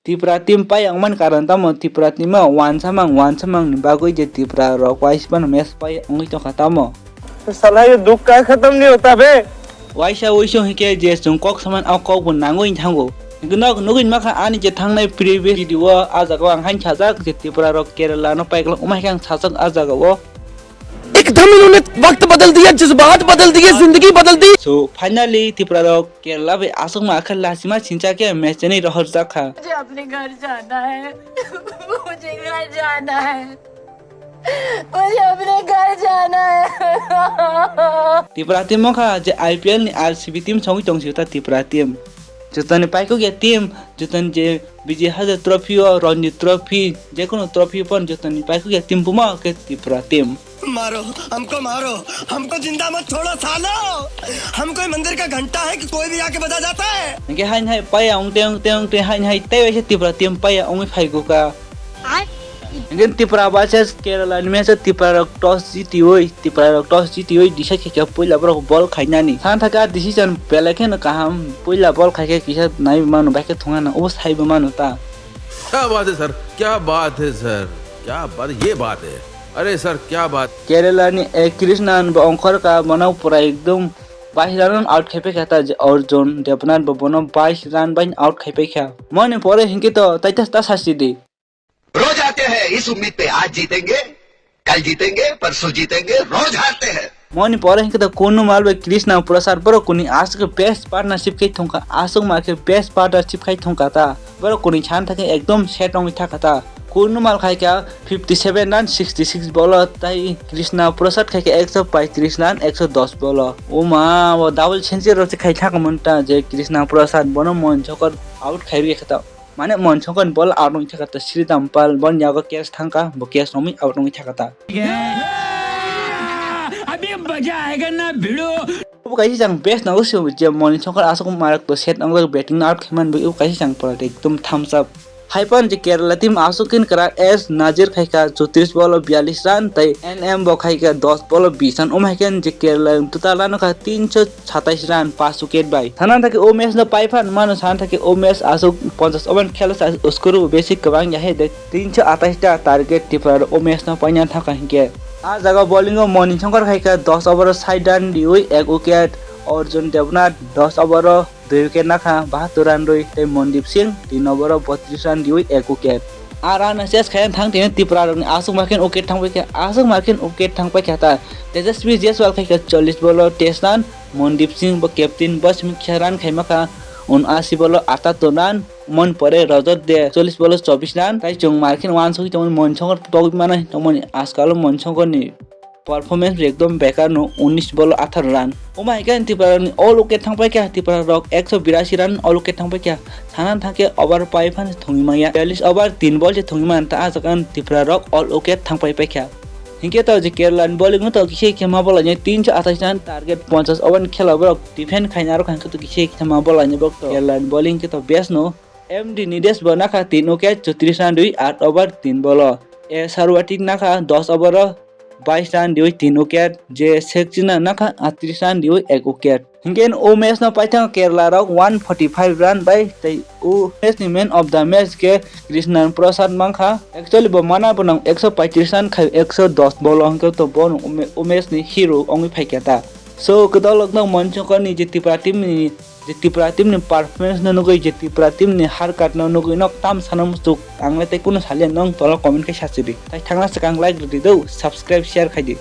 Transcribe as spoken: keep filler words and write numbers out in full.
Tripura team pai wngmani karon tamo? Tripura team o wansamang wansamang ni bagwi je Tripura rok waisa phano match pai wngwi tongkha tamo? साला ये दुख का खत्म नहीं होता बे। Waisa waisa hinkhe je chwng kok saman o kok bo nangwi thango. Hinkhe nok nugwi makha ani je thangnai previous video o, ah jaga o ang haino sajak je Tripura rok Kerala no paiglak wngma hinkhe ang sajak ah jaga o. एकदम इन्होंने वक्त बदल दिया, जज्बात बदल दिए, जिंदगी बदल दी। So finally Tripura rok Kerala bai aswk ma khe lachima sincha khe match ni rohor jak kha. मुझे अपने घर जाना है। मुझे घर जाना है। मुझे अपने घर जाना है। Tripura team wngkha je I P L ni R C B team songwi tong sio ta Tripura team. Jotoni paikuk ya team, jotoni je Bijay Hazare Trophy o, Ranji Trophy, jekunu trophy pon jotoni paikuk ya team buma ke Tripura team. मारो, हमको मारो, हमको जिंदा मत छोड़ो सालो। हम कोई मंदिर का घंटा है कि कोई भी आके बजा जाता है? Hingke hain hai paya ong teng teng teng hain hai tei waisa Tripura team paya ongwi phai guka. Hingke Tripura versus Kerala ni match o Tripura rok toss jitiwi, Tripura rok toss jitiwi decide khe khe puila borok ball khainani. Sana thaka decision belai kheno kaham, puila ball khaikhe kisa naiwi mano, baikhe thungna nang, obo saibo mano ta. क्या बात है सर, क्या बात है सर, क्या बात, ये बात है। अरे सर, क्या बात। Kerala ni ek Krishnan bo ongkhor ka, bono pura ekdom bais run out khai paikha ta, je Arjun Devnath bo bono bais run bai out khai paikha. Moni pore hinkhe to tai ta, ta sasi di. रोज आते हैं इस उम्मीद पे, आज जीतेंगे, कल जीतेंगे, परसों जीतेंगे, रोज हारते हैं। Moni pore hinkhe to Kunumal bai Krishna Prasad borok kuni aswk best partnership khai thungkha, aswk ma khe best partnership khai thungkha ta. Borok kuni san thakhe ekdom set wngwi thakha ta. Kunumal khaikha fifty seven run sixty six bolo, tai Krishna Prasad khaikha ekso paitris run ekso dos bolo. Oma, o double century rok se khai thakha mon ta, je Krishna Prasad bono Mon Shankar out khai rikha ta. Mane Mon Shankar ni ball out wngwi thakha ta, Sridham Pal boni yago catch thangkha, bo catch romwi out wngwi thakha ta. अभी मजा आएगा ना भिड़ो। Obo kaisa chang best nogo se je Mon Shankar aswk marak to set wngjak, batting out khaimani bagwi obo kaisa chang pura ekdom thumbs up. Haiphano je Kerala team aswk khe kwrak S Nazir khaikha chotris bolo biyallis run tei N M bo khaikha dos bolo bis run, omo hai khe je Kerala total run wngkha tinso satais run, pas wicket bai. Sana thake o match no pai phan mano, sana thake o match aswk ponchas over khela sa score bo besi kwbang ya hai de, tinso atais ta target Tripura o match no paina thangkha hinkhe. A jaga bowling o Moni Shankar khaikha dos over o sait run riwi ek wicket, Arjun Devnath dos over o dui wicket nakha bahatur run rwi tei Mondip Singh tin over o botris run riwi ek wicket. A run assist khaina thang tini Tripura rokni aswk ma khe wicket thang paikha, aswk ma khe wicket thang paikha ta. Tejaswi Jaiswal khaikha chollish bolo teis run, Mondip Singh bo captain bo simi kisa run khaimakha, unasi bolo atattor run, mon pore Rajat De chollish bolo chobbish run, tai chwng markhe wansugwi tongmani Mon Shankar togwi mano tongmani, ajkal o Mon Shankar ni performance ekdom bekar no, unis bolo atharo run. Omo hai khe Tripura ni all wicket thang paikha, Tripura rok ekso birasi run all wicket thang paikha. Sana thangkhe over pai phan thungwi maya, biyallis over tin ball se thungwi man ta, a jaga Tripura rok all wicket thang pai paikha. Hinkhe to je Kerala ni bowling no to kisa khe ma bolainai tinso atais run target, ponchas over ni khela borok defend khaina rok hinkhe to kisa khe ma bolainai borok to. Kerala ni bowling khe to best no. M D Nidesh bo nakha tin wicket chotris run riwi aat over tin bolo. A Sarwatik nakha dos over o bais run riwi tin wicket. J Sekchina nakha aatris run riwi ek wicket. Hinkhe o match no paithang Kerala rok one forty five run bai tei o match ni man of the match khe Krishnan Prasad mankha. Actually bo mana bo nang ekso paitris run khai ekso dos bolo hinkhe to bo no o ma-, o match ni hero wngwi phaikha ta. So kwtal rok no Mon Shankar ni je Tripura team ni je Tripura team ni performance no nugwi, je Tripura team ni har kat no nugwi nok tam sana muchuk ang le tei kunu salia, nong tola comment khe sachidi. Tai thangna swkang like rwdi do, subscribe, share khaidi.